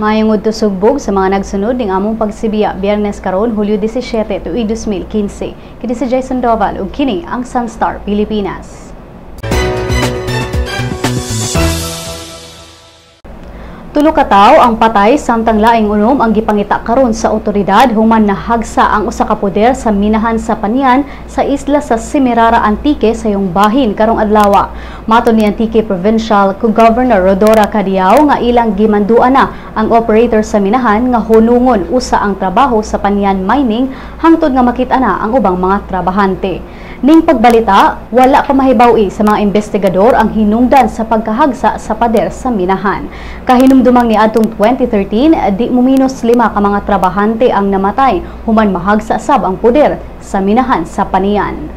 Maayong udto, Sugbog, sa mga nagsunod ning among pagsibiya, Biyernes karon, Hulyo 17, tuig 2015. Kini si Jason Doval ug kini ang Sunstar Pilipinas. Tulo ka tawo ang patay samtang laing 6 ang gipangita karon sa otoridad human nahagsa ang usa ka poder sa minahan sa Panian sa isla sa Semirara, Antique sa iyong bahin karong adlaw. Matod ni Antique Provincial Governor Rodora Cadiao nga ilang gimanduan na ang operator sa minahan nga hunungon usa ang trabaho sa Panian Mining hangtod nga makita na ang ubang mga trabahante. Ning pagbalita, wala pa mahibaw-i sa mga investigador ang hinungdan sa pagkahagsa sa pader sa minahan. Kahinumdumang ni adtong 2013, di muminos 5 ka mga trabahante ang namatay human mahagsa sab ang poder sa minahan sa Panian.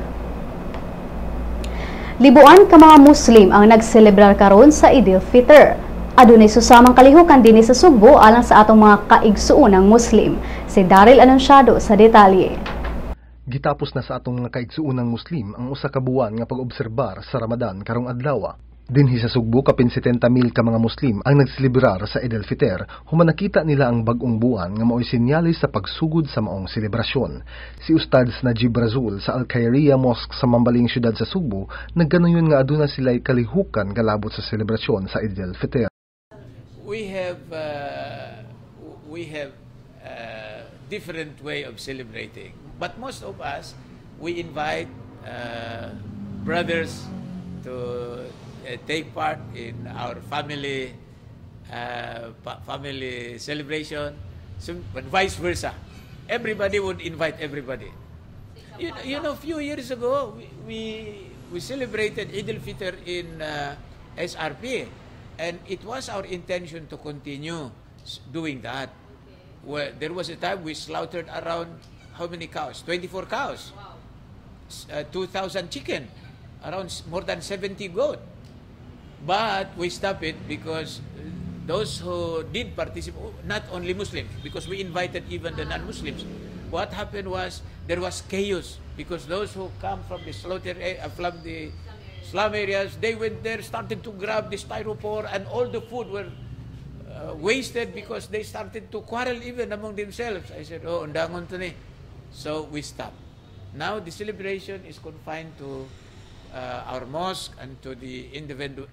Libuan ka mga Muslim ang nagselebrar karon sa Idil Fitr. Adunay susamang kalihukan dinhi sa Sugbo alang sa atong mga kaigsuonang Muslim. Si Daryl Anunciado sa detalye. Gitapos na sa atong mga kaigsuonang Muslim ang usa ka buwan nga pag-obserbar sa Ramadan karong adlaw. Dinhi sa Sugbo, kapin 70,000 ka mga Muslim ang nagselebrar sa Eid al-Fitr human nakita nila ang bag-ong buwan nga maoy senyales sa pagsugod sa maong selebrasyon. Si Ustad Najib Razul sa Al-Khairiyah Mosque sa mambaling syudad sa Sugbo nagganuyon nga aduna sila'y kalihukan galabot sa selebrasyon sa Eid al-Fitr. We have different way of celebrating. But most of us, we invite brothers to take part in our family celebration, so, but vice versa. Everybody would invite everybody. Few years ago, we celebrated Eid al-Fitr in SRP, and it was our intention to continue doing that. Well, there was a time we slaughtered around how many cows? 24 cows. 2,000 chicken, around more than 70 goat. But we stopped it because those who did participate, not only Muslims, because we invited even the non-Muslims. What happened was there was chaos because those who come from the slaughter, from the slum areas, they went there, started to grab the styrofoam, and all the food were wasted because they started to quarrel even among themselves. I said, "Oh, undangon to ni." So we stopped. Now the celebration is confined to our mosque and to the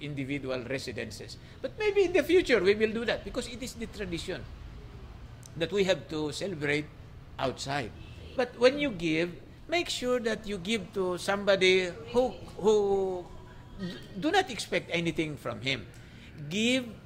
individual residences. But maybe in the future we will do that because it is the tradition that we have to celebrate outside. But when you give, make sure that you give to somebody who do not expect anything from him. Give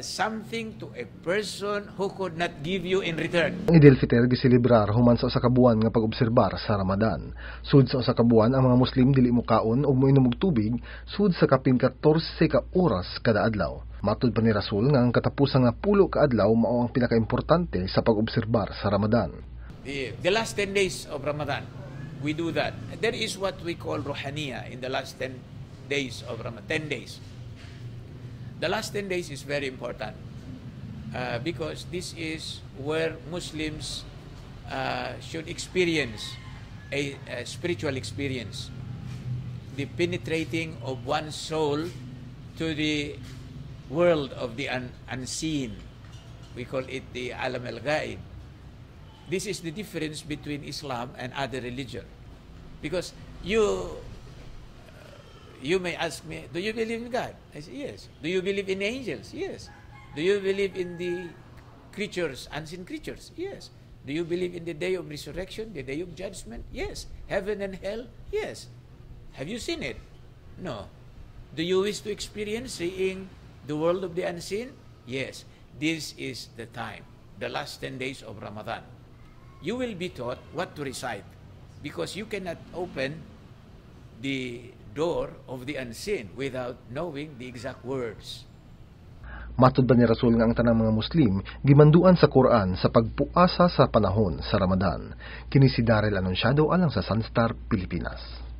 something to a person who could not give you in return. Ang Eid al-Fitr giselebrar human sa usa ka buwan nga pag-obserbar sa Ramadan. Sud sa usa ka buwan, ang mga Muslim dili mokaon ug moinom og tubig sud sa kapin 14 ka oras kada adlaw. Matud pa ni Rasul nga ang katapusan nga 10 ka adlaw mao ang pinakaimportante sa pag-obserbar sa Ramadan. The last 10 days of Ramadan, we do that. There is what we call Ruhaniya in the last 10 days of Ramadan, 10 days. The last 10 days is very important because this is where Muslims should experience a spiritual experience, the penetrating of one's soul to the world of the unseen. We call it the Alam al-Ghaib. This is the difference between Islam and other religion. Because you may ask me, "Do you believe in God?" I say, "Yes." "Do you believe in angels?" "Yes." "Do you believe in the creatures, unseen creatures?" "Yes." "Do you believe in the day of resurrection, the day of judgment?" "Yes." "Heaven and hell?" "Yes." "Have you seen it?" "No." "Do you wish to experience seeing the world of the unseen?" "Yes." This is the time, the last 10 days of Ramadan. You will be taught what to recite because you cannot open the door of the unseen without knowing the exact words. Matud pa ni Rasul nga ang tanang mga Muslim gimanduan sa Quran sa pagpuasa sa panahon sa Ramadan. Kini si Daryl Anunciado alang sa Sunstar Pilipinas.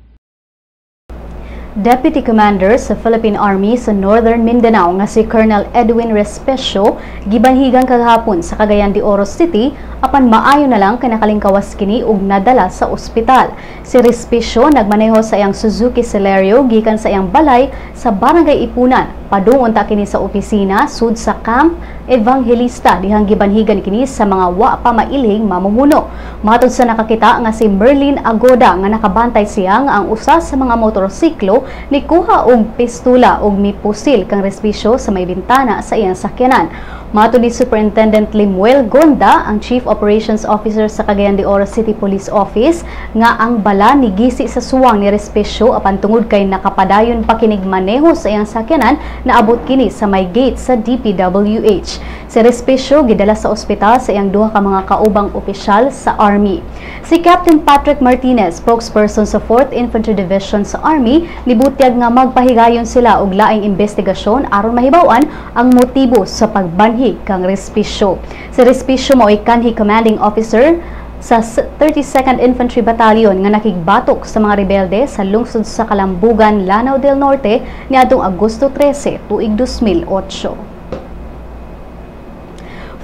Deputy Commander sa Philippine Army sa Northern Mindanao nga si Colonel Edwin Respecio gibanhigan kagahapon sa Cagayan de Oro City apan maayo na lang kay nakalingkawas kini ug nadala sa ospital. Si Respecio nagmaneho sa iyang Suzuki Celerio gikan sa iyang balay sa Barangay Ipunan, Padung unta kini sa opisina sud sa Camp Evangelista dihang gibanhigan kini sa mga wa pa mailhing mamumuno. Matod sa nakakita nga si Merlin Agoda nga nakabantay siya nga ang usa sa mga motorsiklo nikuha og pistula og mipusil kang Respisyo sa may bintana sa iyang sakyanan. Matod ni Superintendent Limuel Gonda, ang Chief Operations Officer sa Cagayan de Oro City Police Office, nga ang bala nigisi sa suwang ni Respisyo apan tungod kay nakapadayon pa kinig maneho sa iyang sakyanan, naabot kini sa may gate sa DPWH. Si Respisyo gidala sa ospital sa iyang duha ka mga kaubang opisyal sa Army. Si Captain Patrick Martinez, spokesperson sa 4th Infantry Division sa Army, nibutyag nga magpahigayon sila og laing investigasyon aron mahibaw-an ang motibo sa pagbanhig kang Respisyo. Si Respisyo mao'y kanhi commanding officer sa 32nd Infantry Battalion nga nakigbatok sa mga rebelde sa lungsod sa Kalambugan, Lanao del Norte niadtong Agosto 13, tuig 2008.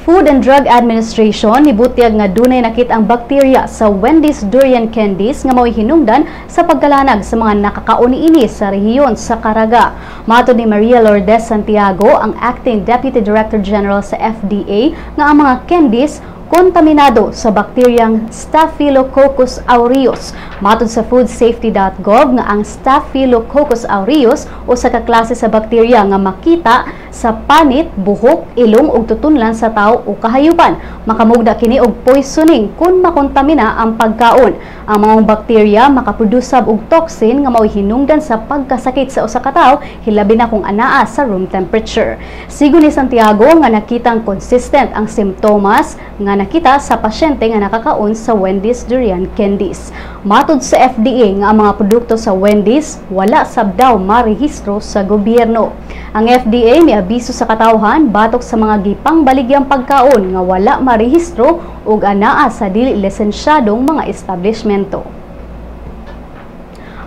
Food and Drug Administration nibutyag nga dunay nakit-ang bakterya sa Wendy's Durian Candies nga mao'y hinungdan sa pagkalanag sa mga nakakaon niini sa rehiyon sa Caraga. Matod ni Maria Lourdes Santiago, ang Acting Deputy Director General sa FDA, nga ang mga candies kontaminado sa bakteryang Staphylococcus aureus. Matod sa foodsafety.gov nga ang Staphylococcus aureus usa ka klase sa bakterya nga makita sa panit, buhok, ilong ug tutunlan sa tawo o kahayupan. Makamugda kini og poisoning kung makontamina ang pagkaon. Ang mga bakterya makaproduce og toxin nga mao'y hinungdan sa pagkasakit sa usa ka tawo, hilabi na kung anaa sa room temperature. Sigon ni Santiago nga nakitang consistent ang simptomas nga nakita sa pasyente nga nakakaon sa Wendy's Durian Candies. Matod sa FDA nga ang mga produkto sa Wendy's wala sab daw marehistro sa gobyerno. Ang FDA miabiso sa katawhan batok sa mga gipangbaligyang pagkaon nga wala marehistro ug anaa sa dili lisensyadong mga establishmento.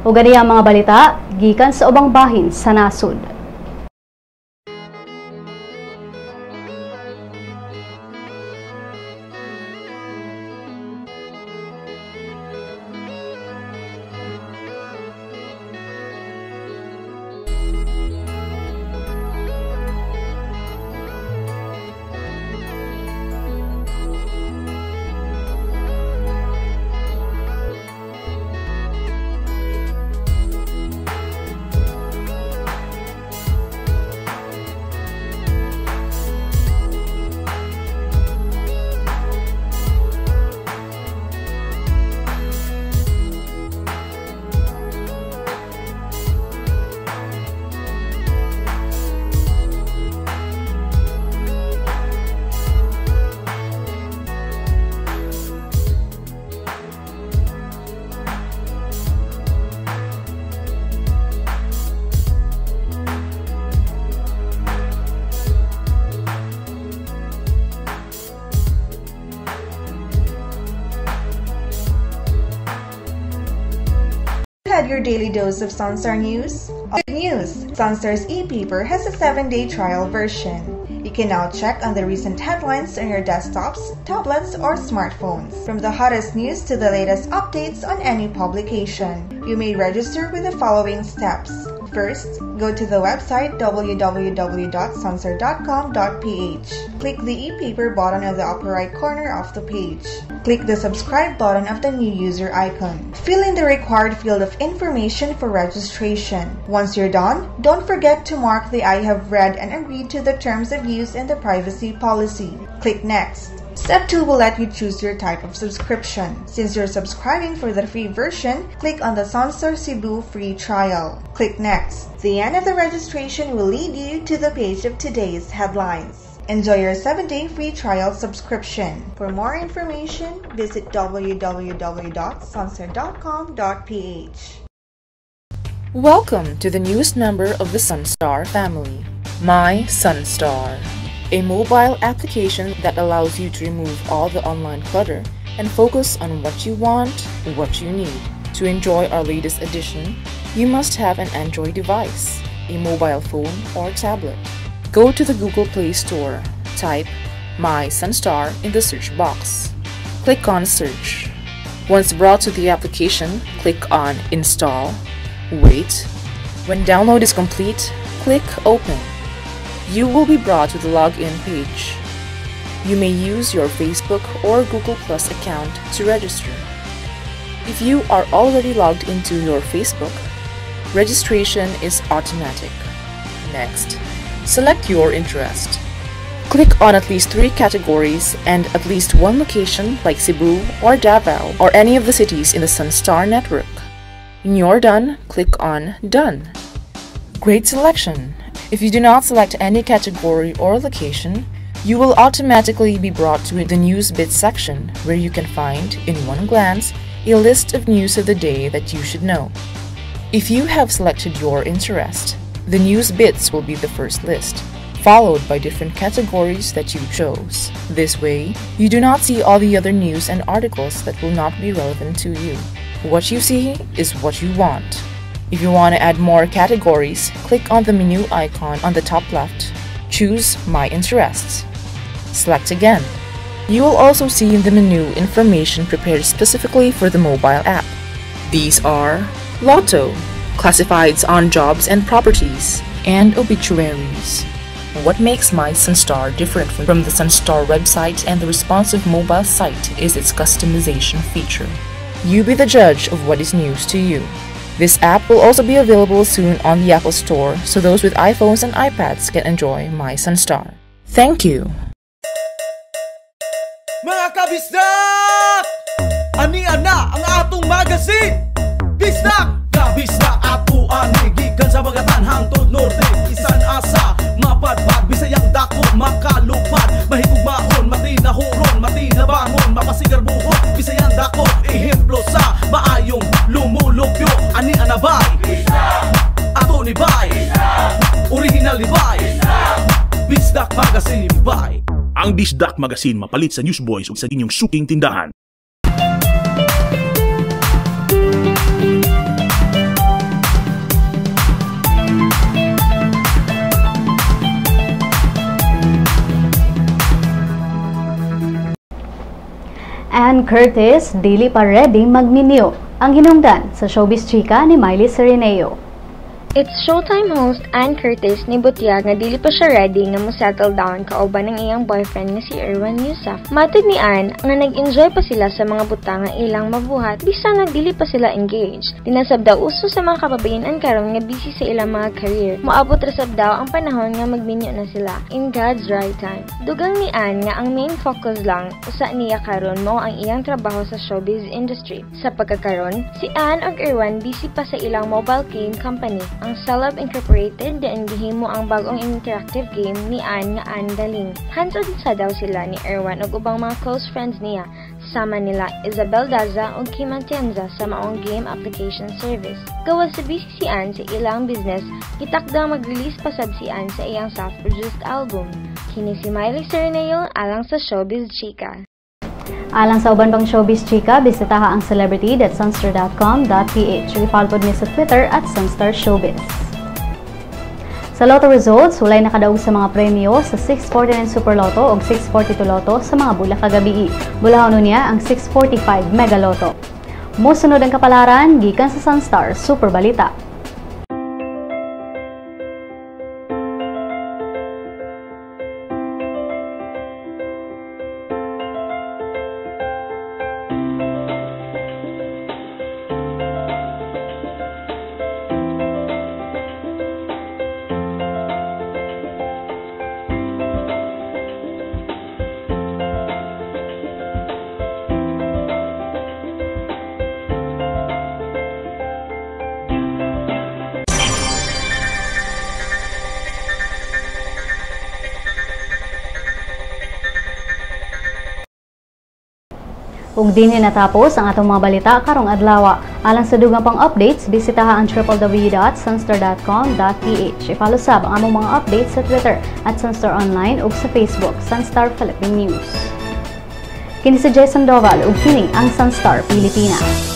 Ug ani ang mga balita gikan sa ubang bahin sa nasod. Your daily dose of Sunstar News? Good news! Sunstar's e-paper has a 7-day trial version. You can now check on the recent headlines on your desktops, tablets, or smartphones. From the hottest news to the latest updates on any publication. You may register with the following steps. First, go to the website www.sunstar.com.ph. Click the e-paper button on the upper right corner of the page. Click the subscribe button of the new user icon. Fill in the required field of information for registration. Once you're done, don't forget to mark the I have read and agreed to the terms of use and the privacy policy. Click Next. Step 2 will let you choose your type of subscription. Since you're subscribing for the free version, click on the Sunstar Cebu free trial. Click Next. The end of the registration will lead you to the page of today's headlines. Enjoy your 7-day free trial subscription. For more information, visit www.sunstar.com.ph. Welcome to the newest member of the Sunstar family, My Sunstar, a mobile application that allows you to remove all the online clutter and focus on what you want, what you need. To enjoy our latest edition, you must have an Android device, a mobile phone or tablet. Go to the Google Play Store, type My Sunstar in the search box. Click on Search. Once brought to the application, click on Install. Wait. When download is complete, Click Open. You will be brought to the login page. You may use your Facebook or Google Plus account to register. If you are already logged into your Facebook, registration is automatic. Next, select your interest. Click on at least 3 categories and at least 1 location like Cebu or Davao or any of the cities in the Sunstar network. When you're done, click on Done. Great selection! If you do not select any category or location, you will automatically be brought to the News Bits section where you can find, in one glance, a list of news of the day that you should know. If you have selected your interest, the News Bits will be the first list, followed by different categories that you chose. This way, you do not see all the other news and articles that will not be relevant to you. What you see is what you want. If you want to add more categories, click on the menu icon on the top left. Choose My Interests. Select again. You will also see in the menu information prepared specifically for the mobile app. These are Lotto, classifieds on jobs and properties, and obituaries. What makes My Sunstar different from the Sunstar website and the responsive mobile site is its customization feature. You be the judge of what is news to you. This app will also be available soon on the Apple Store, so those with iPhones and iPads can enjoy My Sunstar. Thank you! Mga kabisdak! Ania na ang atong magazine! Bisdak! Kabisdak ato ani gikan sa Bagatan hangtod Norte, isan asa mapadpad, Bisayang dako makalupad, mahigugmaon, matinahuron, matinabangon, mapasigarbuhon, Bisayang dako ehemplo sa maayong lumulupyo. Ani anabay? Bisdak! Ato ni bay! Bisdak! Original ni bay! Bisdak! Bisdak Magazine bay! Ang Bisdak Magazine mapalit sa Newsboys ug sa inyong suking tindahan. Ann Curtis, dili pa ready magminyo. Ang hinungdan sa Showbiz Chika ni Miley Sereneo. It's Showtime host Ann Curtis ni butyag nga dili pa siya ready nga mo settle down kauban ng iyang boyfriend nga si Erwan Heussaff. Matod ni Ann nga nag-enjoy pa sila sa mga butang nga ilang mabuhat bisan nga dili pa sila engaged. Dinasab daw uso sa mga kababayen-an karon nga busy sa ilang mga career. Moabot ra sab daw ang panahon nga magminyo na sila in God's right time. Dugang ni Ann nga ang main focus lang usa niya karon mao ang iyang trabaho sa showbiz industry. Sa pagkakaron, si Ann ug Erwan busy pa sa ilang mobile game company. Ang Celeb Incorporated diin gihimo ang bagong interactive game ni Ann nga Andaling. Hands-on sa daw sila ni Erwan ug ubang mga close friends niya, sama nila Isabel Daza ug Kim Atienza sa maong game application service. Gawas sa busy si Ann sa ilang business, gitakdang mag-release pa sab si Ann sa iyang self-produced album. Kini si Miley Sereneo alang sa Showbiz Chika. Alang sa uban pang Showbiz Chika, bisitaha ang celebrity.sunstar.com.ph. I-follow pod mi sa Twitter at Sunstar Showbiz. Sa Lotto results, walay nakadaog sa mga premyo sa 649 Super Lotto o 642 Lotto sa mga bula kagabii. Bulahon niya ang 645 Mega Lotto. Mosunod ang kapalaran gikan sa Sunstar Super Balita. Ug dinhi natapos ang atong mga balita karong adlaw. Alang sa dugang pang updates, bisitaha ang www.sunstar.com.ph. I-follow sab ang among mga updates sa Twitter at Sunstar Online ug sa Facebook, Sunstar Philippine News. Kini si Jason Doval ug kini ang Sunstar Pilipinas.